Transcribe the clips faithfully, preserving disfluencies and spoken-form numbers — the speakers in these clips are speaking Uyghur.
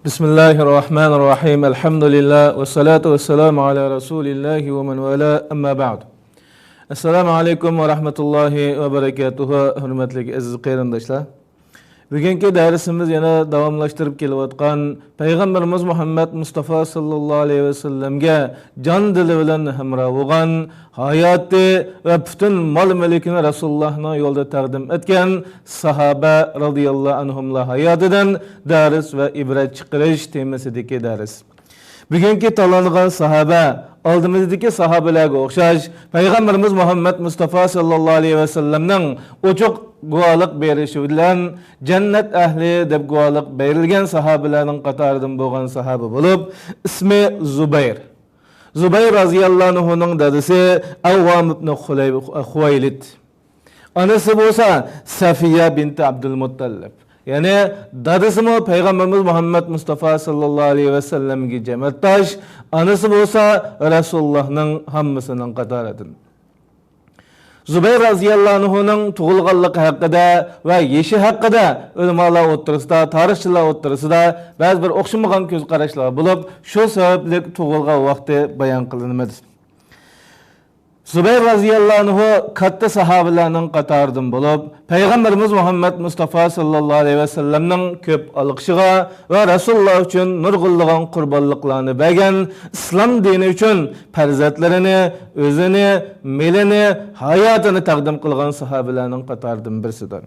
بسم الله الرحمن الرحيم. الحمد لله والصلاة والسلام على رسول الله ومن والاه، أما بعد. السلام عليكم ورحمة الله وبركاته. ھۆرمەتلىك ئەزىز قېرىنداشلار، بۈگۈنكى دەرسىمىز يەنە داۋاملاشتۇرۇپ كېلىۋاتقان پەيغەمبىرىمىز مۇھەممەد مۇستافا ساللاللاھۇ ئەلەيھى ۋەسەللەمگە جان دىلى بىلەن ھەمراھ بولغان، ھاياتى ۋە پۈتۈن مال-مۈلكىنى رەسۇلۇللاھنىڭ يولىدا تەقدىم ئەتكەن ساھابە رازىياللاھۇ ئەنھۇملار ھاياتىدىن دەرس ۋە ئىبرەت چىقىرىش تېمىسىدىكى دەرس. بۈگۈنكى تاللانغان ساھابە ئالدىمىزدىكى ساھابىلەرگە ئوخشاش پەيغەمبىرىمىز مۇھەممەد مۇستافا ساللاللاھۇ ئەلەيھى ۋەسەللەمنىڭ ئوچۇق گۇۋاھلىق بېرىشى بىلەن جەننەت ئەھلى دەپ گۇۋاھلىق بېرىلگەن ساھابىلەرنىڭ قاتارىدىن بولغان ساھابە بولۇپ، ئىسمى زۇبەير. زۇبەير رازىياللاھۇ ئەنھۇنىڭ دادىسى ئەۋۋام ئىبنى خۇلەي-، خۇۋەيلىد. ئانىسى بولسا سەفىيە بىنتى ئابدۇلمۇتتەلىب. يەنى دادىسىمۇ پەيغەمبىرىمىز مۇھەممەد مۇستافا ساللاللاھۇ ئەلەيھى ۋەسەللەمگە جەمەتداش، ئانىسى بولسا رەسۇلۇللاھنىڭ ھاممىسىنىڭ قاتارىدىن. زۇبەير رازىياللاھۇ ئەنھۇنىڭ تۇغۇلغانلىقى ھەققىدە ۋە يېشى ھەققىدە ئۆلىمالار ئوتتۇرىسىدا، تارىخچىلار ئوتتۇرىسىدا بەزى بىر ئوخشىمىغان كۆز قاراشلار بولۇپ، شۇ سەۋەبلىك تۇغۇلغان ۋاقتى بايان قىلىنمىدى. زۇبەير رازىياللاھۇ ئەنھۇ كاتتا ساھابىلەرنىڭ قاتارىدىن بولۇپ، پەيغەمبىرىمىز مۇھەممەد مۇستافا ساللاللاھۇ ئەلەيھى ۋەسەللەمنىڭ كۆپ ئالقىشىغا ۋە رەسۇلۇللا ئۈچۈن نۇرغۇنلىغان قۇربانلىقلارنى بەرگەن، ئىسلام دىنى ئۈچۈن پەرزەنتلىرىنى، ئۆزىنى، مېلىنى، ھاياتىنى تەقدىم قىلغان ساھابىلەرنىڭ قاتارىدىن بىرسىدۇر.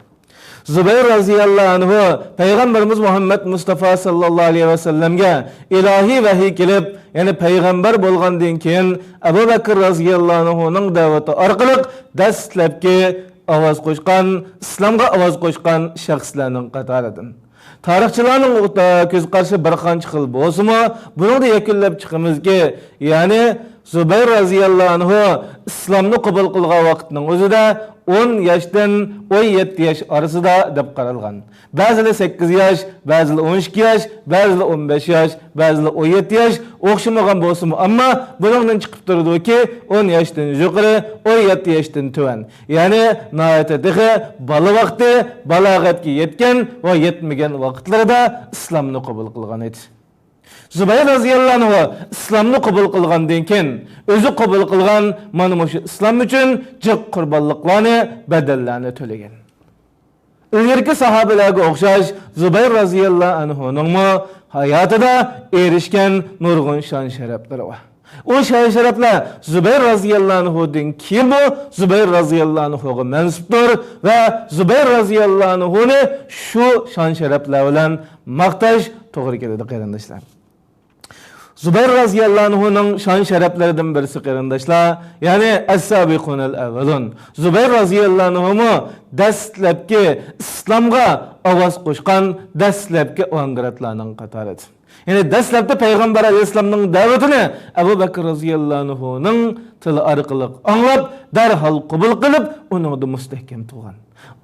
زۇبەير رازىياللاھۇ ئەنھۇ پەيغەمبىرىمىز مۇھەممەد مۇستافا ساللاللاھۇ ئەلەيھى ۋەسەللەمگە ئىلاھىي ۋەھىي كېلىپ، يەنى پەيغەمبەر بولغاندىن كېيىن ئەبۇ بەكىر رازىياللاھۇ ئەنھۇنىڭ دەۋىتى ئارقىلىق دەسلەپكى ئاۋاز قوشقان، ئىسلامغا ئاۋاز قوشقان شەخسلەرنىڭ قاتارىدىن. تارىخچىلارنىڭ كۆز قارىشى بىر قانچە خىل بولسىمۇ، بۇنىڭدا يەكۈنلەپ چىقىمىزكى، يەنى زۇبەير رازىياللاھۇ ئەنھۇ ئىسلامنى قوبۇل قىلغان ۋاقىتنىڭ ئۆزىدە ئون ياشتىن ئون يەتتە ياش ئارىسىدا دەپ قارالغان. بەزىلەر سەككىز ياش، بەزىلەر ئون ئىككى ياش، بەزىلەر ئون بەش ياش، بەزىلەر ئون يەتتە ياش، ئوخشىمىغان بولسىمۇ، ئەمما بۇنىڭدىن چىقىپ تۇرىدۇكى، ئون ياشتىن يۇقىرى، ئون يەتتە ياشتىن تۆۋەن. يەنى ناھايىتى تېخى بالا ۋاقتى، بالاغەتكە يەتكەن ۋە يەتمىگەن ۋاقىتلىرىدا ئىسلامنى قوبۇل قىلغان ئىدى. زۇبەير رازىياللاھۇ ئەنھۇ ئىسلامنى قوبۇل قىلغاندىن كېيىن، ئۆزى قوبۇل قىلغان مانا مۇشۇ ئىسلام ئۈچۈن جىق قۇربانلىقلارنى، بەدەللەرنى تۆلىگەن. ئىلگىرىكى ساھابىلەرگە ئوخشاش زۇبەير رازىياللاھۇ ئەنھۇنىڭمۇ ھاياتىدا ئېرىشكەن نۇرغۇن شان-شەرەپلىرى بار. ئۇ شان-شەرەپلەر زۇبەير رازىياللاھۇ ئەنھۇدىن كېيىنمۇ زۇبەير رازىياللاھۇ ئەنھۇغا مەنسۇپتۇر ۋە زۇبەير رازىياللاھۇ ئەنھۇنى شۇ شان-شەرەپلەر بىلەن ماختاش توغرا كېلىدۇ، قېرىنداشلار. زۇبەير رازىياللاھۇ ئەنھۇنىڭ شان-شەرەپلىرىدىن بىرسى، قېرىنداشلار، يەنى ئەس-سابىقۇنەل ئەۋۋەلۇن. زۇبەير رازىياللاھۇ ئەنھۇمۇ دەسلەپكى ئىسلامغا ئاۋاز قوشقان دەسلەپكى ئاۋانگارتلارنىڭ قاتارىدا. يەنى دەسلەپتە پەيغەمبەر ئەلەيھىسسالامنىڭ دەۋىتىنى ئەبۇ بەكىر رازىياللاھۇ ئەنھۇنىڭ تىلى ئارقىلىق ئاڭلاپ، دەرھال قوبۇل قىلىپ، ئۇنىڭدا مۇستەھكەم تۇرغان.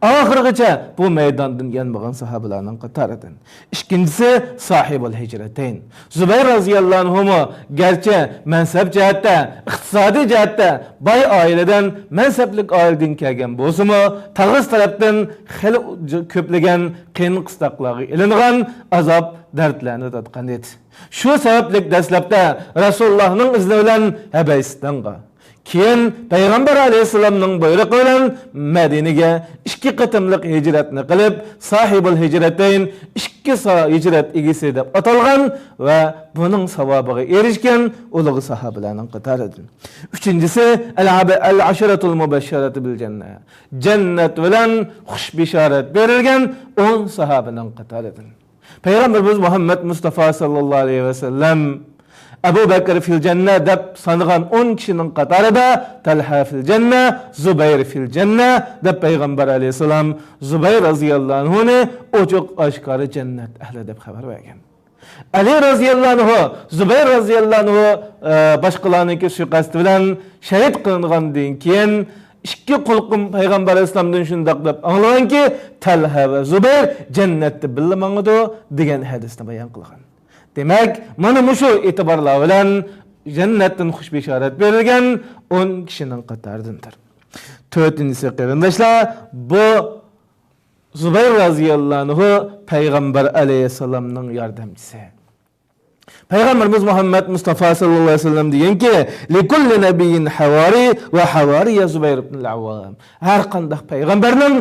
ئاخىرغىچە بۇ مەيداندىن يانمىغان ساھابىلەرنىڭ قاتارىدىن. ئىككىنچىسى، ساھىبۇل ھىجرەتەين. زۇبەير رازىياللاھۇ ئەنھۇمۇ گەرچە مەنسەپ جەھەتتە، ئىقتىسادىي جەھەتتە باي ئائىلىدىن، مەنسەپلىك ئائىلىدىن كەلگەن بولسىمۇ، تاغىسى تەرەپتىن خېلى كۆپلىگەن قىيىن-قىستاقلارغا ئېلىنغان، ئازاب-دەردلەرنى تارتقان ئىدى. شۇ سەۋەبلىك دەسلەپتە رەسۇلۇللاھنىڭ ئىزنى بىلەن ھەبەشىستانغا، كېيىن پەيغەمبەر ئەلەيھىسسالامنىڭ بۇيرۇقى بىلەن مەدىنىگە ئىككى قېتىملىق ھىجرەتنى قىلىپ، ساھىبۇل ھىجرەتەين، ئىككى سا-، ھىجرەت ئىگىسى دەپ ئاتالغان ۋە بۇنىڭ ساۋابىغا ئېرىشكەن ئۇلۇغ ساھابىلەرنىڭ قاتارىدىن. ئۈچىنچىسى، ئەل-، ئەل-ئەشرەتۇل مۇبەششەرەتۇ بىل جەننە. جەننەت بىلەن خۇش بېشارەت بېرىلگەن ئون ساھابىنىڭ قاتارىدىن. پەيغەمبىرىمىز مۇھەممەد مۇستافا ساللاللاھۇ ئەلەيھى ۋەسەللەم ئەبۇ بەكىر فىل جەننە دەپ سانىغان ئون كىشىنىڭ قاتارىدا تەلھە فىل جەننە، زۇبەير فىل جەننە دەپ پەيغەمبەر ئەلەيھىسسالام زۇبەير رازىياللاھۇ ئەنھۇنى ئوچۇق ئاشكارا جەننەت ئەھلى دەپ خەۋەر بەرگەن. ئەلى رازىياللاھۇ ئەنھۇ زۇبەير رازىياللاھۇ ئەنھۇ، ئە، باشقىلارنىڭكى سۇيىقەستى بىلەن شەھىت قىلىنغاندىن كېيىن، ئىككى قۇلىقىم پەيغەمبەر ئەلەيھىسسالامدىن شۇنداق دەپ ئاڭلىغانكى، تەلھە ۋە زۇبەير جەننەتتە بىللە ماڭىدۇ، دېگەن ھەدىسنى بايان قىلغان. دېمەك، مانا مۇشۇ ئېتىبارلار بىلەن جەننەتتىن خۇش بېشارەت بېرىلگەن ئون كىشىنىڭ قاتارىدىندۇر. تۆتىنچىسى، قېرىنداشلار، بۇ زۇبەير رازىياللاھۇ ئەنھۇ پەيغەمبەر ئەلەيھىسسالامنىڭ ياردەمچىسى. پەيغەمبىرىمىز مۇھەممەد مۇستافا ساللاللاھۇ ئەلەيھى ۋەسەللەم دېگەنكى، لىكۇللى نەبىيين حواري ۋە حواري زۇبەير ئىبنىل ئەۋۋام. ھەر قانداق پەيغەمبەرنىڭ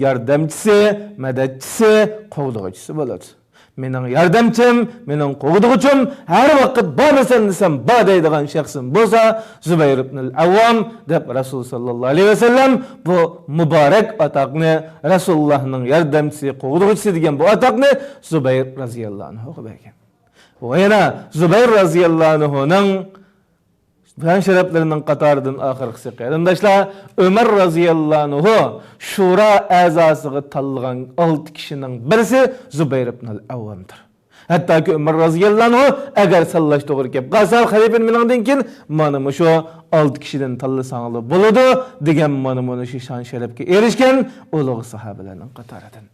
ياردەمچىسى، مەدەتچىسى، قوغدىغۇچىسى بولىدۇ. مېنىڭ ياردەمچىم، مېنىڭ قوغدىغۇچىم، ھەر ۋاقىت بارمىسەن دېسەم بار دەيدىغان شەخسىم بولسا زۇبەير ئىبنىل ئەۋۋام، دەپ رەسۇل ساللاللاھۇ ئەلەيھى ۋەسەللەم بۇ مۇبارەك ئاتاقنى، رەسۇلۇللاھنىڭ ياردەمچىسى، قوغدىغۇچىسى دېگەن بۇ ئاتاقنى زۇبەير رازىياللاھۇ ئەنھۇغا بەرگەن. ۋە يەنە زۇبەير رازىياللاھۇ ئەنھۇنىڭ شان شەرەپلىرىنىڭ قاتارىدىن ئاخىرقىسى، قېرىنداشلار، ئۆمەر رازىياللاھۇ ئەنھۇ شۇرا ئەزاسىغا تاللىغان ئالتە كىشىنىڭ بىرسى زۇبەير ئىبنىل ئەۋۋامدۇر. ھەتتاكى ئۆمەر رازىياللاھۇ ئەنھۇ، ئەگەر سانلاش توغرا كەپ قالسا، خەلىپىنى مېنىڭدىن كېيىن مانا مۇشۇ ئالتە كىشىدىن تاللىساڭلار بولىدۇ، دېگەن مانا مۇشۇ شان شەرەپكە ئېرىشكەن ئۇلۇغ ساھابىلەرنىڭ قاتارىدىن.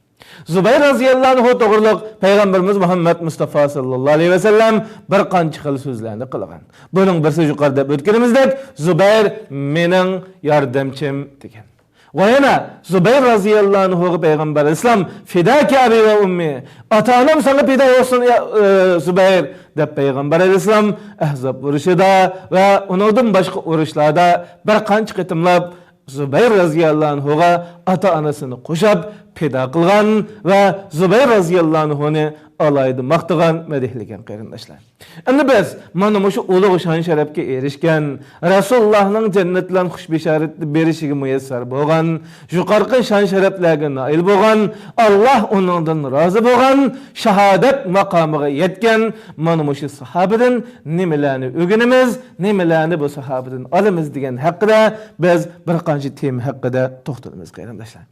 زۇبەير رازىياللاھۇ ئەنھۇ توغرۇلۇق پەيغەمبىرىمىز مۇھەممەد مۇستافا ساللاللاھۇ ئەلەيھى ۋەسەللەم بىر قانچە خىل سۆزلەرنى قىلغان. بۇنىڭ بىرسى يۇقىرىدا دەپ ئۆتكىنىمىزدەك، زۇبەير مېنىڭ ياردەمچىم دېگەن. ۋە يەنە زۇبەير رازىياللاھۇ ئەنھۇغا پەيغەمبەر ئەلەيھىسسالام، فىداكە ئەبى ۋە ئۇممى، ئاتا-ئانام ساڭا پىدا بولسۇن، يا، ئى، زۇبەير، دەپ پەيغەمبەر ئەلەيھىسسالام ئەھزاب ئۇرۇشىدا ۋە ئۇنىڭدىن باشقا ئۇرۇشلاردا بىر قانچە قېتىملاپ زۇبەير رازىياللاھۇ ئەنھۇغا ئاتا-ئانىسىنى قوشاپ پىدا قىلغان ۋە زۇبەير رازىياللاھۇ ئەنھۇنى ئالاھىدە ماختىغان، مەدھلىگەن، قېرىنداشلار. ئەمدى بىز مانا مۇشۇ ئۇلۇغ شان-شەرەپكە ئېرىشكەن، رەسۇلۇللاھنىڭ جەننەت بىلەن خۇش بېشارەت بېرىشىگە مۇيەسسەر بولغان، يۇقىرىقى شان-شەرەپلەرگە نائىل بولغان، ئاللاھ ئۇنىڭدىن رازى بولغان، شاھادەت ماقامىغا يەتكەن مانا مۇشۇ ساھابىدىن نېمىلەرنى ئۆگىنىمىز، نېمىلەرنى بۇ ساھابىدىن ئالىمىز دېگەن ھەققىدە بىز بىر قانچە تېما ھەققىدە توختىلىمىز، قېرىنداشلار.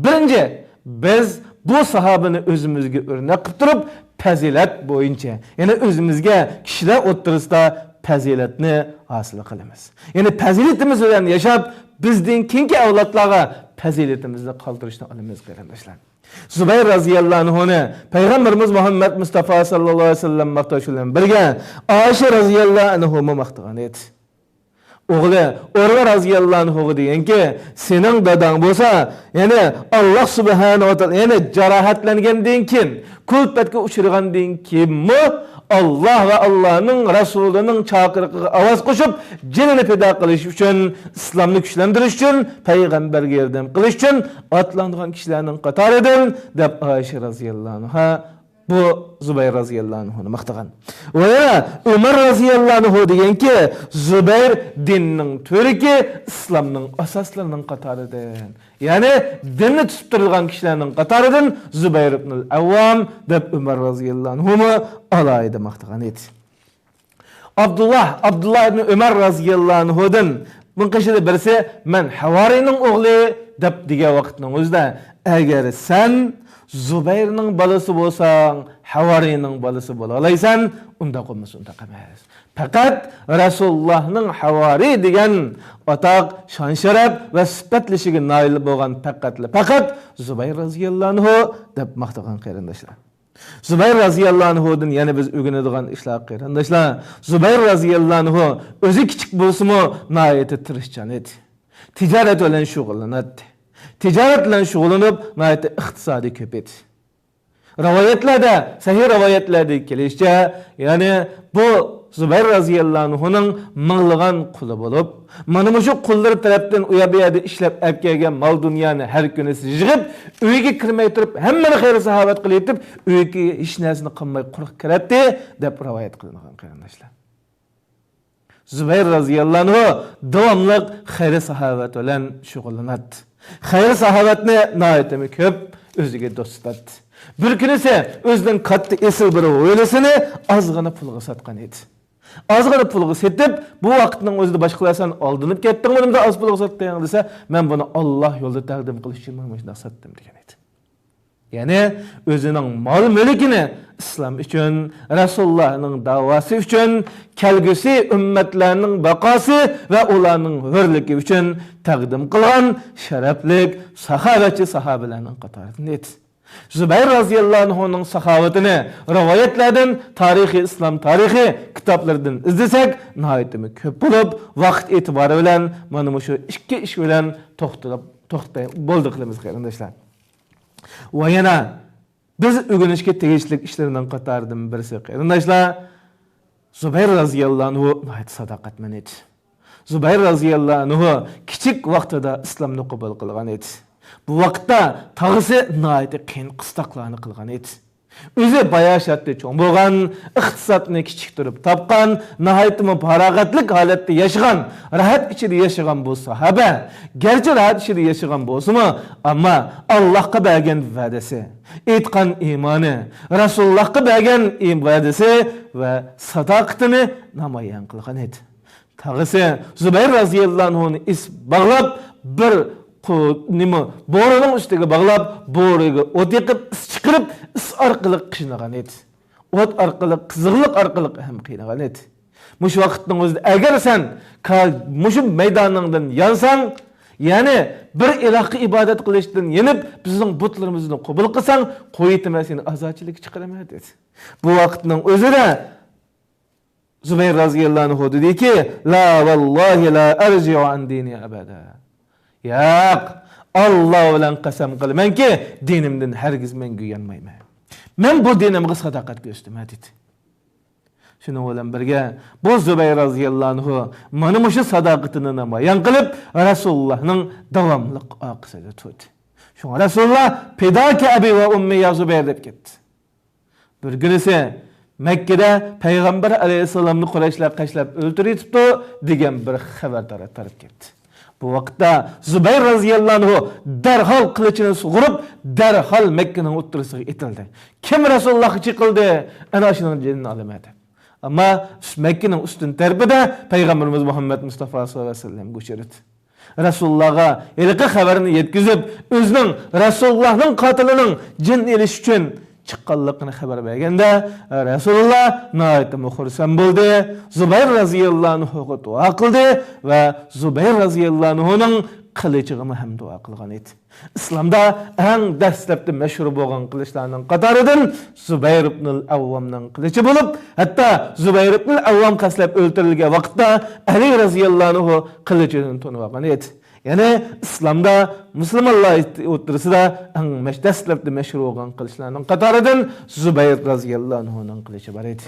بىرىنچى، بىز بۇ ساھابىنى ئۆزىمىزگە ئۆرنەك قىلىپ تۇرۇپ، پەزىلەت بويىچە، يەنى ئۆزىمىزگە كىشىلەر ئوتتۇرىسىدا پەزىلەتنى ھاسىل قىلىمىز. يەنى پەزىلىتىمىز بىلەن ياشاپ، بىزدىن كېيىنكى ئەۋلادلارغا پەزىلىتىمىزنى قالدۇرۇشنى ئالىمىز، قېرىنداشلار. زۇبەير رازىياللاھۇ ئەنھۇنى پەيغەمبىرىمىز مۇھەممەد مۇستافا ساللاللاھۇ ئەلەيھى ۋەسەللەم ماختاش بىلەن بىرگە، ئائىشە رازىياللاھۇ ئەنھۇمۇ ماختىغان ئىدى. ئوغلى ئۇرۋە رازىياللاھۇ ئەنھۇغا دېگەنكى، سېنىڭ داداڭ بولسا، يەنى ئاللاھ سۇبھانەھۇ ۋە تائالا، يەنى جاراھەتلەنگەندىن كېيىن، كۈلپەتكە ئۇچرىغاندىن كېيىنمۇ ئاللاھ ۋە ئاللاھنىڭ رەسۇلىنىڭ چاقىرىقىغا ئاۋاز قوشۇپ، جېنىنى پىدا قىلىش ئۈچۈن، ئىسلامنى كۈچلەندۈرۈش ئۈچۈن، پەيغەمبەرگە ياردەم قىلىش ئۈچۈن ئاتلانغان كىشىلەرنىڭ قاتارىدىن، دەپ ئائىشە رازىياللاھۇ ئەنھا بۇ زۇبەير رازىياللاھۇ ئەنھۇنى ماختىغان. ۋە يەنە ئۆمەر رازىياللاھۇ ئەنھۇ دېگەنكى، زۇبەير دىننىڭ تۈۋرۈكى، ئىسلامنىڭ ئاساسلىرىنىڭ قاتارىدىن، يەنى دىننى تۇتۇپ تۇرىدىغان كىشىلەرنىڭ قاتارىدىن زۇبەير ئىبنۇل ئەۋۋام، دەپ ئۆمەر رازىياللاھۇ ئەنھۇمۇ ئالاھىدە ماختىغان ئىدى. ئابدۇللاھ، ئابدۇللاھ ئىبنى ئۆمەر رازىياللاھۇ ئەنھۇدىن بۇنىڭ قېشىدا بىرسى، مەن ھەۋارىينىڭ ئوغلى، دەپ دېگەن ۋاقىتنىڭ ئۆزىدە، ئەگەر سەن زۇبەيرنىڭ بالىسى بولساڭ، ھەۋارىينىڭ بالىسى بولالايسەن، ئۇنداق بولمىسا ئۇنداق ئەمەس. پەقەت رەسۇلۇللاھنىڭ ھەۋارىي دېگەن ئاتاق، شان-شەرەپ ۋە سۈپەتلىشىگە نائىل بولغان پەقەتلا پەقەت زۇبەير رازىياللاھۇ ئەنھۇ، دەپ ماختىغان، قېرىنداشلار. زۇبەير رازىياللاھۇ ئەنھۇدىن يەنە بىز ئۆگىنىدىغان ئىشلار، قېرىنداشلار، زۇبەير رازىياللاھۇ ئەنھۇ ئۆزى كىچىك بولسىمۇ ناھايىتى تىرىشچان ئىدى. تىجارەت بىلەن شۇغۇللىناتتى. تىجارەت بىلەن شۇغۇللىنىپ، ناھايىتى ئىقتىسادى كۆپ ئىدى. رىۋايەتلەردە، سەھىھ رىۋايەتلەردە كېلىشىچە، يەنى بۇ زۇبەير رازىياللاھۇ ئەنھۇنىڭ مىڭلىغان قۇلى بولۇپ، مانا مۇشۇ قۇللىرى تەرەپتىن ئۇ يەر بۇ يەردە ئىشلەپ ئەپ كەلگەن مال دۇنيانى ھەر كۈنى يىغىپ، ئۆيىگە كىرمەي تۇرۇپ، ھەممىنى خەير ساخاۋەت قىلىۋېتىپ، ئۆيىگە ھېچ نەرسىنى قالماي قۇرۇق كىرەتتى، دەپ رىۋايەت قىلىنغان، قېرىنداشلار. زۇبەير رازىياللاھۇ ئەنھۇ داۋاملىق خەير ساخاۋەت بىلەن شۇغۇللىناتتى. خەير ساخاۋەتنى ناھايىتىمۇ كۆپ ئۆزىگە دوست تۇتاتتى. بىر كۈنىسى ئۆزىنىڭ كاتتا ئېسىل بىر ھويلىسىنى ئازغىنا پۇلغا ساتقان ئىدى. ئازغىنا پۇلغا سېتىپ، بۇ ۋاقىتنىڭ ئۆزىدە باشقىلار سەن ئالدىنىپ كەتتىڭمۇ، نېمىدە ئاز پۇلغا ساتتىڭ دېسە، مەن بۇنى ئاللاھ يولىدا تەقدىم قىلىش ئۈچۈن مانا مۇشۇنداق ساتتىم دېگەن ئىدى. يەنى ئۆزىنىڭ مال-مۈلكىنى ئىسلام ئۈچۈن، رەسۇلۇللاھنىڭ داۋاسى ئۈچۈن، كەلگۈسى ئۈممەتلەرنىڭ بەقاسى ۋە ئۇلارنىڭ ھۆرلۈكى ئۈچۈن تەقدىم قىلغان شەرەپلىك ساخاۋەتچى ساھابىلەرنىڭ قاتارىدىن ئىدى. زۇبەير رازىياللاھۇ ئەنھۇنىڭ ساخاۋىتىنى رىۋايەتلەردىن، تارىخى، ئىسلام تارىخى كىتابلىرىدىن ئىزدىسەك، ناھايىتىمۇ كۆپ بولۇپ، ۋاقىت ئېتىبارى بىلەن مانا مۇشۇ ئىككى ئىش بىلەن توختىلىپ، توختاي، بولدى قىلىمىز، قېرىنداشلار. ۋە يەنە بىز ئۆگىنىشكە تېگىشلىك ئىشلىرىنىڭ قاتارىدىن بىرسى، قېرىنداشلار، زۇبەير رازىياللاھۇ ئەنھۇ ناھايىتى ساداقەتمەن ئىدى. زۇبەير رازىياللاھۇ ئەنھۇ كىچىك ۋاقتىدا ئىسلامنى قوبۇل قىلغان ئىدى. بۇ ۋاقىتتا تاغىسى ناھايىتى قىيىن قىستاقلارنى قىلغان ئىدى. ئۆزى باياشاتتا چوڭ بولغان، ئىقتىسادنى كىچىكتۈرۈپ تاپقان، ناھايىتىمۇ پاراغەتلىك ھالەتتە ياشىغان، راھەت ئىچىدە ياشىغان بۇ ساھابە گەرچە راھەت ئىچىدە ياشىغان بولسىمۇ، ئەمما ئاللاھقا بەرگەن ۋەدىسى، ئېيتقان ئىمانى، رەسۇلۇللاھقا بەرگەن ئىم-، ۋەدىسى ۋە ساداقىتىنى نامايان قىلغان ئىدى. تاغىسى زۇبەير رازىياللاھۇ ئەنھۇنى ئېسىپ باغلاپ، بىر قۇ-، نېمە، بورىنىڭ ئۈستىگە باغلاپ، بورىغا ئوت يېقىپ، ئىس چىقىرىپ، ئىس ئارقىلىق قىينىغان ئىدى. ئوت ئارقىلىق، قىزىقلىق ئارقىلىق ھەم قىينىغان ئىدى. مۇشۇ ۋاقىتنىڭ ئۆزىدە ئەگەر سەن كا-، مۇشۇ مەيدانىڭدىن يانساڭ، يەنى بىر ئىلاھقا ئىبادەت قىلىشتىن يېنىپ، بىزنىڭ بۇتلىرىمىزنى قوبۇل قىلساڭ، قويۇۋېتىمەن سېنى ئازادچىلىككە چىقىرىمەن، دېدى. بۇ ۋاقىتنىڭ ئۆزىدە زۇبەير رازىياللاھۇ ئەنھۇ دېدىكى، لا ۋاللاھى لا ئەرجىئۇ ئەن دىنى ئەبەدە. ياق، ئاللا بىلەن قەسەم قىلىمەنكى، دىنىمدىن ھەرگىز مەن يانمايمەن. مەن بۇ دىنىمغا ساداقەت كۆرسىتىمەن، دېدى. شۇنىڭ بىلەن بىرگە، بۇ زۇبەير رازىياللاھۇ ئەنھۇ مانا مۇشۇ ساداقىتىنى نامايان قىلىپ، رەسۇلۇللاھنىڭ داۋاملىق ئارقىسىدا تۇردى. شۇڭا رەسۇلۇللاھ، پىداكە ئەبى ۋە ئۇممى يا زۇبەير، دەپ كەتتى. بىر كۈنىسى مەككىدە پەيغەمبەر ئەلەيھىسسالامنى قۇرەيشلار قەشلەپ ئۆلتۈرۈۋېتىپتۇ، دېگەن بىر خەۋەر تارا-، تارىپ كەتتى. بۇ ۋاقىتتا زۇبەير رازىياللاھۇ ئەنھۇ دەرھال قىلىچىنى سۇغۇرۇپ، دەرھال مەككىنىڭ ئوتتۇرىسىغا ئېتىلدى. كىم رەسۇلۇللاھقا چېقىلدى، ئەنە شۇنىڭ جېنىنى ئالىمەن دەپ. ئەمما مەككىنىڭ ئۈستۈن تەرىپىدە پەيغەمبىرىمىز مۇھەممەد مۇستافا ساللاللاھۇ ئەلەيھى ۋەسەللەمگە ئۇچرىدى. رەسۇلۇللاھقا ھېلىقى خەۋەرنى يەتكۈزۈپ، ئۆزىنىڭ رەسۇلۇللاھنىڭ قاتىلىنىڭ جېنىنى ئېلىش ئۈچۈن چىققانلىقىنى خەۋەر بەرگەندە، رەسۇلۇللاھ ناھايىتىمۇ خۇرسەن بولدى. زۇبەير رازىياللاھۇ ئەنھۇغا دۇئا قىلدى ۋە زۇبەير رازىياللاھۇ ئەنھۇنىڭ قىلىچىغىمۇ ھەم دۇئا قىلغان ئىدى. ئىسلامدا ئەڭ دەسلەپتە مەشھۇر بولغان قىلىچلارنىڭ قاتارىدىن زۇبەير ئىبنۇل ئەۋۋامنىڭ قىلىچى بولۇپ، ھەتتا زۇبەير ئىبنۇل ئەۋۋام قەستلەپ ئۆلتۈرۈلگەن ۋاقىتتا ئەلى رازىياللاھۇ ئەنھۇ قىلىچىدىن تونۇۋالغان ئىدى. يەنى ئىسلامدا مۇسۇلمانلار ئوتتۇرىسىدا ئەڭ مەش-، دەسلەپتە مەشھۇر بولغان قىلىچلارنىڭ قاتارىدىن زۇبەير رازىياللاھۇ ئەنھۇنىڭ قىلىچى بار ئىدى.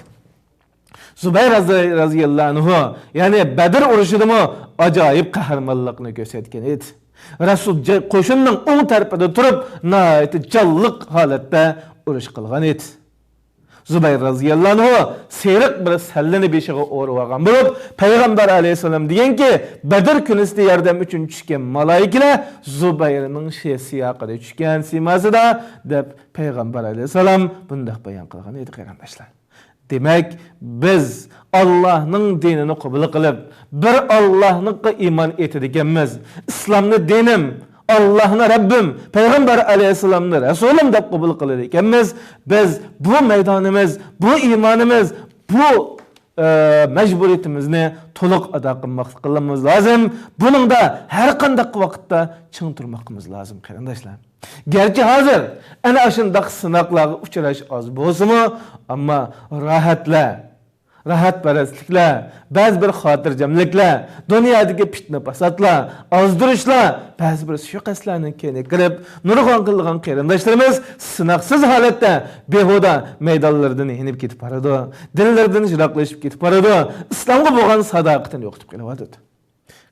زۇبەير رازى-، رازىياللاھۇ ئەنھۇ، يەنى بەدر ئۇرۇشىدىمۇ ئاجايىپ قەھرىمانلىقنى كۆرسەتكەن ئىدى. رەسۇل جە-، قوشۇننىڭ ئوڭ تەرىپىدە تۇرۇپ، ناھايىتى جانلىق ھالەتتە ئۇرۇش قىلغان ئىدى. زۇبەير رازىياللاھۇ ئەنھۇ سېرىق بىر سەللىنى بېشىغا ئورىۋالغان بولۇپ، پەيغەمبەر ئەلەيھىسسالام دېگەنكى، بەدر كۈنىسىدە ياردەم ئۈچۈن چۈشكەن مالايىكىلەر زۇبەيرنىڭ شې-، سىياقىدا چۈشكەن سىيماسىدا، دەپ پەيغەمبەر ئەلەيھىسسالام بۇنداق بايان قىلغان ئىدى، قېرىنداشلار. دېمەك، بىز ئاللاھنىڭ دىنىنى قوبۇل قىلىپ، بىر ئاللاھنىڭغا ئىمان ئېيتىدىكەنمىز. ئىسلامنى دىنىم، ئاللاھنى رەببىم، پەيغەمبەر ئەلەيھىسسالامنى رەسۇلۇم دەپ قوبۇل قىلىدىكەنمىز. بىز بۇ مەيدانىمىز، بۇ ئىمانىمىز، بۇ، ئە، مەجبۇرىيىتىمىزنى تولۇق ئادا قىلماقلىقىمىز لازىم. بۇنىڭدا ھەر قانداق ۋاقىتتا چىڭ تۇرماقىمىز لازىم، قېرىنداشلار. گەرچە ھازىر ئەنە ئاشۇنداق سىناقلارغا ئۇچراش ئاز بولسىمۇ، ئەمما راھەتلەر، راھەتپەرەسلىكلەر، بەزى بىر خاتىرجەملىكلەر، دۇنيادىكى پىتنە-پاساتلار، ئازدۇرۇشلار، بەزى بىر سۇيىقەستلەرنىڭ كەينىگە كىرىپ، نۇرغۇن قىلغان قېرىنداشلىرىمىز سىناقسىز ھالەتتە بىھۇدە مەيدانلىرىدىن يېنىپ كېتىپ بارىدۇ، دىنلىرىدىن يىراقلىشىپ كېتىپ بارىدۇ، ئىسلامغا بولغان ساداقىتىنى يوقىتىپ قېلىۋاتىدۇ.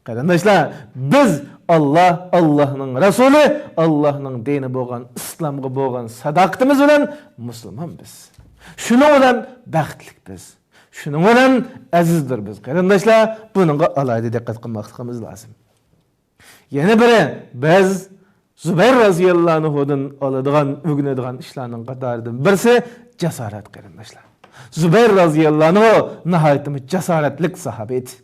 قېرىنداشلار، بىز ئاللا، ئاللانىڭ رەسۇلى، ئاللانىڭ دىنى بولغان ئىسلامغا بولغان ساداقىتىمىز بىلەن مۇسۇلمانبىز. شۇنىڭ بىلەن بەختلىكبىز. شۇنىڭ بىلەن ئەزىزدۇربىز، قېرىنداشلار. بۇنىڭغا ئالاھىدە دىققەت قىلماقلىقىمىز لازىم. يەنە بىرى، بىز زۇبەير رازىياللاھۇ ئەنھۇدىن ئالىدىغان، ئۆگىنىدىغان ئىشلارنىڭ قاتارىدىن بىرسى جاسارەت، قېرىنداشلار. زۇبەير رازىياللاھۇ ئەنھۇ ناھايىتىمۇ جاسارەتلىك ساھابە ئىدى.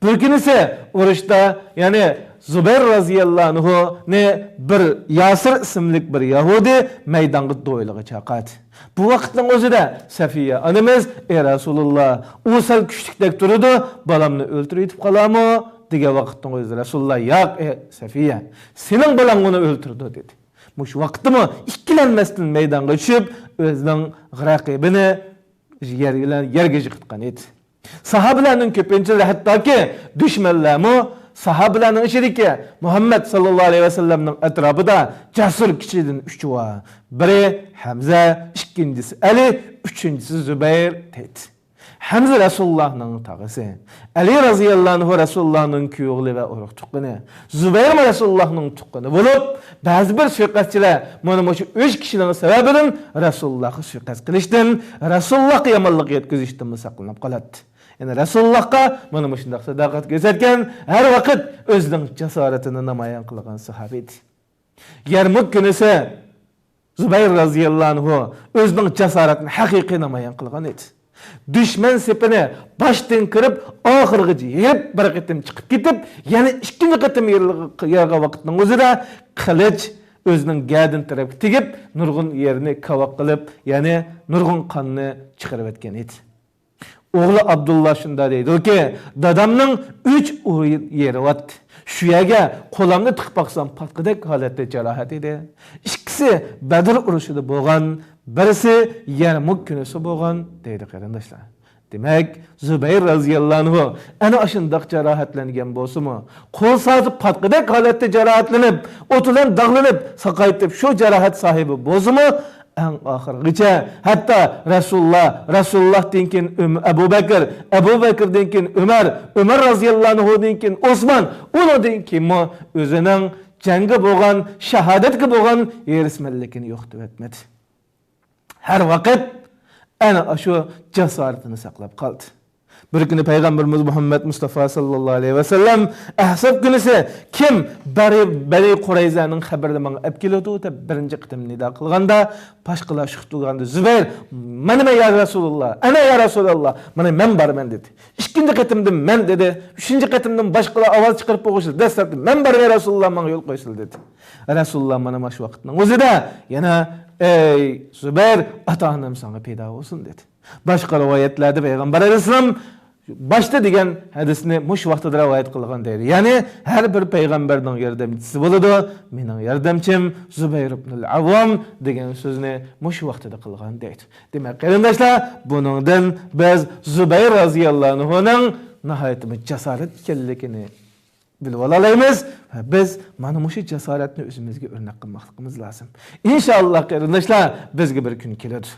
بىر كۈنىسى ئۇرۇشتا، يەنى زۇبەير رازىياللاھۇ ئەنھۇنى بىر ياسىر ئىسىملىك بىر يەھۇدىي مەيدانغا دوئېلغا چاقىردى. بۇ ۋاقىتنىڭ ئۆزىدە سەفىيە ئانىمىز، ئەي رەسۇلۇللا، ئۇ سەل كۈچلۈكتەك تۇرىدۇ، بالامنى ئۆلتۈرۈۋېتىپ قالارمۇ؟ دېگەن ۋاقىتنىڭ ئۆزىدە رەسۇلۇللا، ياق، ئەي سەفىيە، سېنىڭ بالاڭ ئۇنى ئۆلتۈرىدۇ، دېدى. مۇشۇ ۋاقىتتىمۇ ئىككىلەنمەستىن مەيدانغا چۈشۈپ، ئۆزىنىڭ رەقىبىنى يەر بىلەن يەرگە يىقىتقان ئىدى. ساھابىلەرنىڭ كۆپىنچىلىرى، ھەتتاكى دۈشمەنلەرمۇ ساھابىلەرنىڭ ئىچىدىكى مۇھەممەد ساللاللاھۇ ئەلەيھى ۋەسەللەمنىڭ ئەتراپىدا جەسۇر كىشىدىن ئۈچى بار. بىرى ھەمزە، ئىككىنچىسى ئەلى، ئۈچىنچىسى زۇبەير، دەيدۇ. ھەمزە رەسۇلۇللاھنىڭ تاغىسى، ئەلى رازىياللاھۇ ئەنھۇ رەسۇلۇللاھنىڭ كۈيئوغلى ۋە ئۇرۇق تۇغقىنى، زۇبەيرمۇ رەسۇلۇللاھنىڭ تۇغقىنى بولۇپ، بەزى بىر سۇيىقەستچىلەر مانا مۇشۇ ئۈچ كىشىنىڭ سەۋەبىدىن رەسۇلۇللاھقا سۇيىقەست قىلىشتىن، رەسۇلۇللاھقا يامانلىق يەتكۈزۈشتىنمۇ ساقلىنىپ قالاتتى. يەنى رەسۇلۇللاھقا مانا مۇشۇنداق ساداقەت كۆرسەتكەن، ھەر ۋاقىت ئۆزىنىڭ جاسارىتىنى نامايان قىلغان ساھابە ئىدى. يەرمۇك كۈنىسى زۇبەير رازىياللاھۇ ئەنھۇ ئۆزىنىڭ جاسارىتىنى ھەقىقىي نامايان قىلغان ئىدى. دۈشمەن سېپىنى باشتىن كىرىپ، ئاخىرغىچە يېرىپ، بىر قېتىم چىقىپ كېتىپ، يەنە ئىككىنچى قېتىم يېرىلغا-، يېرىلغان ۋاقىتنىڭ ئۆزىدە قىلىچ ئۆزىنىڭ گەدىن تەرەپكە تېگىپ، نۇرغۇن يەرنى كاۋاك قىلىپ، يەنى نۇرغۇن قاننى چىقىرىۋەتكەن ئىدى. ئوغلى ئابدۇللا شۇنداق دەيدۇكى، دادامنىڭ ئۈچ ئۇرۇق يېرى بارتتى. شۇ يەرگە قولامنى تىقىپ باقسام، پاتقىدەك ھالەتتە جاراھەت ئىدى. ئىككىسى بەدر ئۇرۇشىدا بولغان، بىرسى يەرمۇك كۈنىسى بولغان، دەيدۇ قېرىنداشلار. دېمەك، زۇبەير رازىياللاھۇ ئەنھۇ ئەنە ئاشۇنداق جاراھەتلەنگەن بولسىمۇ، قول سازى پاتقىدەك ھالەتتە جاراھەتلىنىپ، ئوت بىلەن داغلىنىپ، ساقايتىپ، شۇ جاراھەت ساھىبى بولسىمۇ، ئەڭ ئاخىرغىچە، ھەتتا رەسۇلۇللا، رەسۇلۇللادىن كېيىن ئۆم-، ئەبۇ بەكىر، ئەبۇ بەكىردىن كېيىن ئۆمەر، ئۆمەر رازىياللاھۇدىن كېيىن ئوسمان، ئۇنىڭدىن كېيىنمۇ ئۆزىنىڭ جەڭگە بولغان، شاھادەتكە بولغان ھېرىسمەنلىكىنى يوقىتىۋەتمىدى. ھەر ۋاقىت ئەنە ئاشۇ جاسارىتىنى ساقلاپ قالدى. بىر كۈنى پەيغەمبىرىمىز مۇھەممەد مۇستافا ساللاللاھۇ ئەلەيھى ۋەسەللەم، ئەھزاب كۈنىسى كىم بەنى، بەنى قۇرەيزەنىڭ خەۋىرىنى ماڭا ئەپ كېلىدۇ دەپ بىرىنچى قېتىم نىدا قىلغاندا، باشقىلار شۇ تۇرغاندا، زۇبەير، مانا مەن يا رەسۇلۇللا، ئەنە يا رەسۇلاللا، مانا مەن بارمەن دېدى. ئىككىنچى قېتىمدىن مەن دېدى. ئۈچىنچى قېتىمدىن باشقىلار ئاۋاز چىقىرىپ بولغۇچە، دەسلەپتە مەن بارمەن يا رەسۇلۇللا، ماڭا يول قويسىلا دېدى. رەسۇلۇللا مانا مۇشۇ ۋاقىتنىڭ ئۆزىدە يەنە، ئەي زۇبەير، ئاتا-ئانام ساڭا پىدا بولسۇن دېدى. باشقا رىۋايەتلەردە پەيغەمبەر ئەلەيھىسسالام باشتا دېگەن ھەدىسنى مۇشۇ ۋاقتىدا رىۋايەت قىلغان دەيدۇ. يەنى ھەر بىر پەيغەمبەرنىڭ ياردەمچىسى بولىدۇ. مېنىڭ ياردەمچىم زۇبەير ئىبنۇل ئەۋۋام دېگەن سۆزنى مۇشۇ ۋاقتىدا قىلغان دەيدۇ. دېمەك، قېرىنداشلار، بۇنىڭدىن بىز زۇبەير رازىياللاھۇ ئەنھۇنىڭ ناھايىتى جاسارەت ئىكەنلىكىنى بىلىۋالالايمىز ۋە بىز مانا مۇشۇ جاسارەتنى ئۆزىمىزگە ئۆرنەك قىلماقلىقىمىز لازىم. ئىنشائاللا، قېرىنداشلار، بىزگە بىر كۈن كېلىدۇ.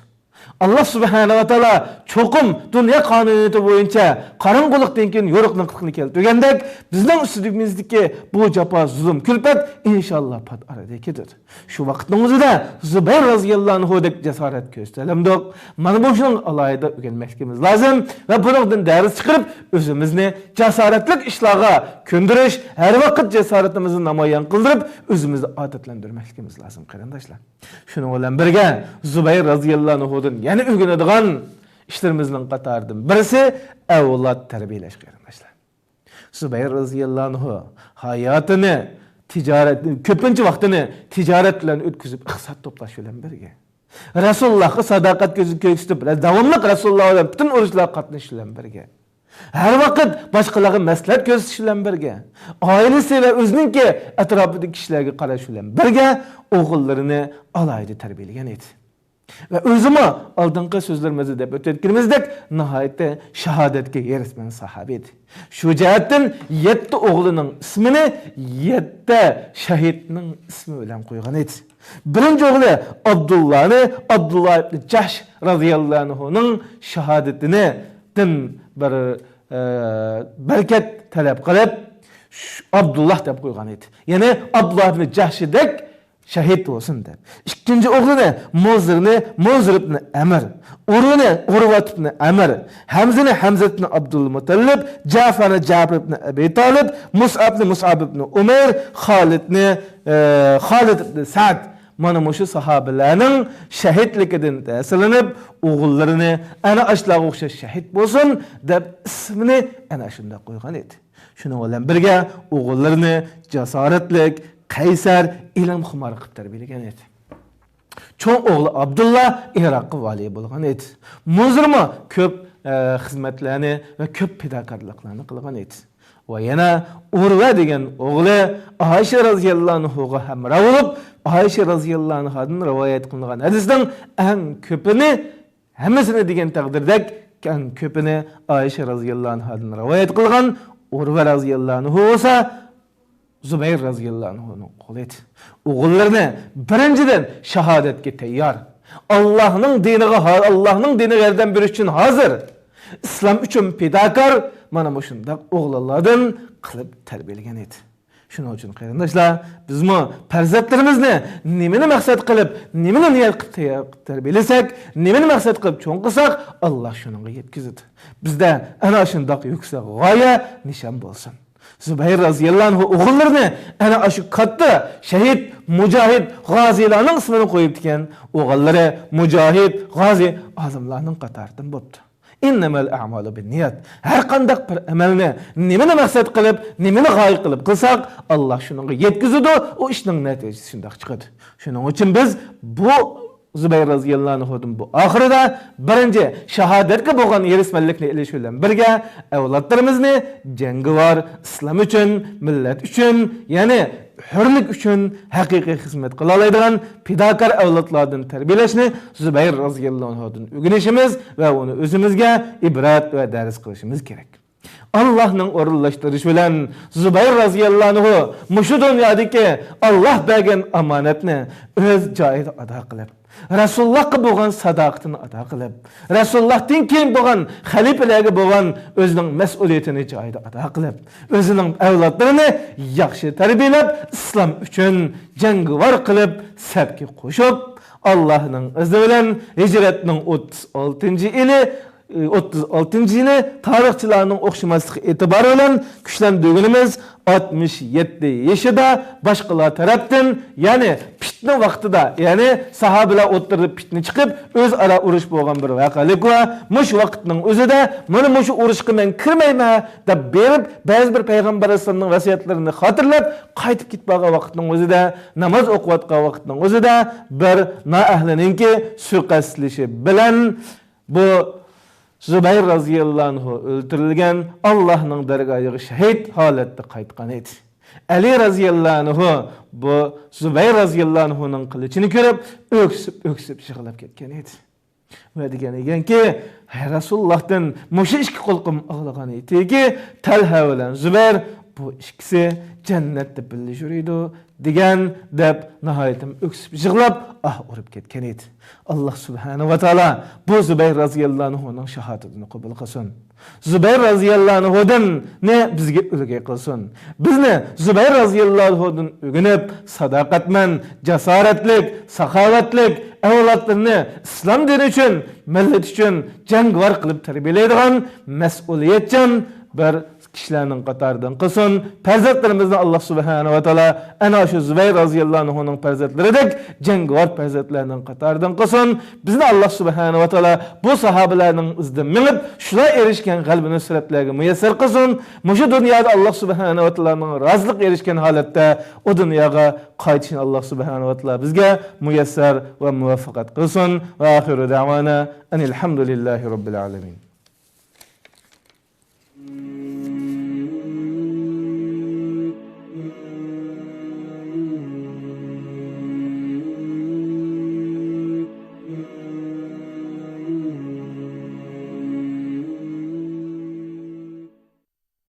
ئاللا سۇبھانەھۇ ۋە تائالا چوقۇم دۇنيا قانۇنىيىتى بويىچە قاراڭغۇلۇقتىن كېيىن يورۇقلۇقنى كەلتۈرگەندەك، بىزنىڭ ئۈستىمىزدىكى بۇ جاپا، زۇلۇم، كۈلپەت ئىنشائاللا پات ئارىدا كېتىدۇ. شۇ ۋاقىتنىڭ ئۆزىدە زۇبەير رازىياللاھۇ ئەنھۇدەك جاسارەت كۆرسىتەلەمدۇق؟ مانا بۇ شۇنىڭ ئالاھىدە ئۆگەنمەكلىكىمىز لازىم ۋە بۇنىڭدىن دەرس چىقىرىپ، ئۆزىمىزنى جاسارەتلىك ئىشلارغا كۆندۈرۈش، ھەر ۋاقىت جاسارىتىمىزنى نامايان قىلدۇرۇپ، ئۆزىمىزنى ئادەتلەندۈرمەكلىكىمىز لازىم، قېرىنداشلار. شۇنىڭ بىلەن بىرگە، زۇبەير رازىياللاھۇ ئەنھۇدىن يەنە ئۆگىنىدىغان ئىشلىرىمىزنىڭ قاتارىدىن بىرسى ئەۋلاد تەربىيەلەش، قېرىنداشلار. زۇبەير رازىياللاھۇ ئەنھۇ ھاياتىنى تىجارەت، كۆپىنچە ۋاقتىنى تىجارەت بىلەن ئۆتكۈزۈپ، ئىقتىساد توپلاش بىلەن بىرگە، رەسۇلۇللاھقا ساداقەت كۆز-، كۆرسىتىپ، داۋاملىق رەسۇلۇللاھ بىلەن پۈتۈن ئۇرۇشلارغا قاتنىشىش بىلەن بىرگە، ھەر ۋاقىت باشقىلارغا مەسلىھەت كۆرسىتىش بىلەن بىرگە، ئائىلىسى ۋە ئۆزىنىڭكى ئەتراپىدىكى كىشىلەرگە قاراش بىلەن بىرگە ئوغۇللىرىنى ئالاھىدە تەربىيەلىگەن ئىدى. ۋە ئۆزىمۇ ئالدىنقى سۆزلىرىمىزدە دەپ ئۆتۈۋەتكىنىمىزدەك ناھايىتى شاھادەتكە ھېرىسمەن ساھابە ئىدى. شۇ جەھەتتىن يەتتە ئوغلىنىڭ ئىسمىنى يەتتە شەھىدنىڭ ئىسمى بىلەن قويغان ئىدى. بىرىنچى ئوغلى ئابدۇللانى، ئابدۇللا ئىبنى جەھش رازىياللاھۇ ئەنھۇنىڭ شاھادىتىنى دىن بىر، ئە، بەرىكەت تەلەپ قىلىپ، شۇ ئابدۇللا دەپ قويغان ئىدى. يەنى ئابدۇللا ئىبنى جەھشدەك شەھىد بولسۇن دەپ. ئىككىنچى ئوغلىنى مۇنزىرنى، مۇنزىر ئىبنى ئەمىر، ئۇرىنى ئۇرۋەت ئىبنى ئەمىر، ھەمزىنى ھەمزە ئىبنى ئابدۇلمۇتەللىپ، جەفەرنى جەفەر ئىبنى ئەبى تالىپ، مۇسئەبنى مۇسئەب ئىبنى ئۇمەير، خالىدنى، ئە، خالىد ئىبنى سەئد. مانا مۇشۇ ساھابىلەرنىڭ شەھىدلىكىدىن تەسىرلىنىپ، ئوغۇللىرىنى ئەنە ئاشۇلارغا ئوخشاش شەھىد بولسۇن دەپ ئىسمىنى ئەنە شۇنداق قويغان ئىدى. شۇنىڭ بىلەن بىرگە ئوغۇللىرىنى جاسارەتلىك، قەيسەر، ئىلىمخۇمار قىلىپ تەربىيەلىگەن ئىدى. چوڭ ئوغلى ئابدۇللا ئىراققا ۋالىي بولغان ئىدى. مۇنزىرمۇ كۆپ، ئە، خىزمەتلەرنى ۋە كۆپ پىداكارلىقلارنى قىلغان ئىدى. ۋە يەنە ئۇرۋە دېگەن ئوغلى ئائىشە رازىياللاھۇ ئەنھۇغا ھەمراھ بولۇپ، ئائىشە رازىياللاھۇ ئەنھادىن رىۋايەت قىلىنغان ھەدىسنىڭ ئەڭ كۆپىنى، ھەممىسىنى دېگەن تەقدىردەك، ئەڭ كۆپىنى ئائىشە رازىياللاھۇ ئەنھادىن رىۋايەت قىلغان ئۇرۋە رازىياللاھۇ ئەنھۇ بولسا، زۇبەير رازىياللاھۇ ئەنھۇنىڭ قولى ئىدى. ئوغۇللىرىنى بىرىنچىدىن شاھادەتكە تەييار، ئاللاھنىڭ دىنىغا ھا-، ئاللاھنىڭ دىنىغا ياردەم بېرىش ئۈچۈن ھازىر. ئىسلام ئۈچۈن پىداكار، مانا مۇشۇنداق ئوغلانلاردىن قىلىپ تەربىيەلىگەن ئىدى. شۇنىڭ ئۈچۈن قېرىنداشلار، بىزمۇ پەرزەنتلىرىمىزنى نېمىنى مەقسەت قىلىپ، نېمىنى نىيەت قىلىپ تەييار قىلىپ تەربىيەلىسەك، نېمىنى مەقسەت قىلىپ چوڭ قىلساق، ئاللا شۇنىڭغا يەتكۈزىدۇ. بىزدە ئەنە شۇنداق يۈكسەك غايە، نىشان بولسۇن. زۇبەير رازىياللاھۇ ئەنھۇ ئوغۇللىرىنى ئەنە ئاشۇ كاتتا شەھىد، مۇجاھىد، غازىيلارنىڭ ئىسمىنى قويۇپتىكەن. ئوغۇللىرى مۇجاھىد، غازىي ئالىملارنىڭ قاتارىدىن بوپتۇ. ئىننەمەل ئەمالۇ بىننىيات. ھەر قانداق بىر ئەمەلنى نېمىنى مەقسەت قىلىپ، نېمىنى غايە قىلىپ قىلساق، ئاللا شۇنىڭغا يەتكۈزىدۇ، ئۇ ئىشنىڭ نەتىجىسى شۇنداق چىقىدۇ. شۇنىڭ ئۈچۈن بىز بۇ زۇبەير رازىياللاھۇ ئەنھۇدىن بۇ ئاخىرىدا بىرىنچى شاھادەتكە بولغان ھېرىسمەنلىكنى ئېلىش بىلەن بىرگە، ئەۋلادلىرىمىزنى جەڭگىۋار، ئىسلام ئۈچۈن، مىللەت ئۈچۈن، يەنى ھۆرلۈك ئۈچۈن ھەقىقىي خىزمەت قىلالايدىغان پىداكار ئەۋلادلاردىن تەربىيەلەشنى زۇبەير رازىياللاھۇ ئەنھۇدىن ئۆگىنىشىمىز ۋە ئۇنى ئۆزىمىزگە ئىبرەت ۋە دەرس قىلىشىمىز كېرەك. ئاللاھنىڭ ئورۇنلاشتۇرۇشى بىلەن زۇبەير رازىياللاھۇ ئەنھۇ مۇشۇ دۇنيادىكى ئاللاھ بەرگەن ئامانەتنى ئۆز جايىدا ئادا قىلىپ، رەسۇلۇللاھقا بولغان ساداقىتىنى ئادا قىلىپ، رەسۇلۇللاھتىن كېيىن بولغان خەلىپىلەرگە بولغان ئۆزىنىڭ مەسئۇلىيىتىنى جايىدا ئادا قىلىپ، ئۆزىنىڭ ئەۋلادلىرىنى ياخشى تەربىيەلەپ، ئىسلام ئۈچۈن جەڭگىۋار قىلىپ، سەپكە قوشۇپ، ئاللاھنىڭ ئىزنى بىلەن ھىجرەتنىڭ ئوتتۇز ئالتىنچى يىلى ئوتتۇز ئالتىنچى يىلى تارىخچىلارنىڭ ئوخشىماسلىقى ئېتىبارى بىلەن كۈچلەندۈرگىنىمىز ئاتمىش يەتتە يېشىدا باشقىلار تەرەپتىن، يەنى پىتنە ۋاقتىدا، يەنى ساھابىلەر ئوتتۇرىدا پىتنە چىقىپ، ئۆزئارا ئۇرۇش بولغان بىر ۋەقەلىك ۋە مۇشۇ ۋاقىتنىڭ ئۆزىدە، مانا مۇشۇ ئۇرۇشقا مەن كىرمەيمەن دەپ بېرىپ، بەزى بىر پەيغەمبەر ئەلەيھىسسالامنىڭ ۋەسىيەتلىرىنى خاتىرىلەپ، قايتىپ كېتىپ بارغان ۋاقىتنىڭ ئۆزىدە، ناماز ئوقۇۋاتقان ۋاقىتنىڭ ئۆزىدە بىر نائەھلىنىڭكى سۇيىقەستلىشى بىلەن بۇ زۇبەير رازىياللاھۇ ئەنھۇ ئۆلتۈرۈلگەن، ئاللاھنىڭ دەرگاھىغا شەھىت ھالەتتە قايتقان ئىدى. ئەلى رازىياللاھۇ ئەنھۇ بۇ زۇبەير رازىياللاھۇ ئەنھۇنىڭ قىلىچىنى كۆرۈپ، ئۆكسۈپ، ئۆكسۈپ يىغلاپ كەتكەن ئىدى. ۋە دېگەن ئىكەنكى، ھەي رەسۇلۇللاھتىن مۇشۇ ئىككى قۇلىقىم ئاغرىغان ئىدىكى، تەلھە بىلەن زۇبەير بۇ ئىككىسى جەننەتتە بىللە يۈرىدۇ، دېگەن، دەپ ناھايىتى ئۆكسۈپ يىغلاپ، ئاھ ئۇرۇپ كەتكەن ئىدى. ئاللاھ سۇبھانەھۇ ۋە تائالا بۇ زۇبەير رازىياللاھۇ ئەنھۇنىڭ شاھادىتىنى قوبۇل قىلسۇن. زۇبەير رازىياللاھۇ ئەنھۇدىن نى بىزگە ئۈلگە قىلسۇن. بىزنى زۇبەير رازىياللاھۇ ئەنھۇدىن ئۆگىنىپ، ساداقەتمەن، جاسارەتلىك، ساخاۋەتلىك ئەۋلادلىرىنى ئىسلام دىنى ئۈچۈن، مىللەت ئۈچۈن جەڭگىۋار قىلىپ تەربىيەلەيدىغان مەسئۇلىيەتچان بىر كىشىلەرنىڭ قاتارىدىن قىلسۇن. پەرزەنتلىرىمىزنى ئاللاھ سۇبھانەھۇ ۋە تائالا ئەنە شۇ زۇبەير رازىياللاھۇ ئەنھۇنىڭ پەرزەنتلىرىدەك جەڭگىۋار پەرزەنتلەرنىڭ قاتارىدىن قىلسۇن. بىزنى ئاللاھ سۇبھانەھۇ ۋە تائالا بۇ ساھابىلەرنىڭ ئىزىدىن مېڭىپ، شۇلار ئېرىشكەن غەلىبە نۇسرەتلەرگە مۇيەسسەر قىلسۇن. مۇشۇ دۇنيادا ئاللاھ سۇبھانەھۇ ۋە تائالانىڭ رازىلىقىغا ئېرىشكەن ھالەتتە ئۇ دۇنياغا قايتىشنى ئاللاھ سۇبھانەھۇ ۋە تائالا بىزگە مۇيەسسەر ۋە مۇۋەپپەقىيەت قىلسۇن. ۋە ئاخىرۇ دەۋانا ئەنىل ھەمدۇلىللاھى رەببىل ئالەمىن.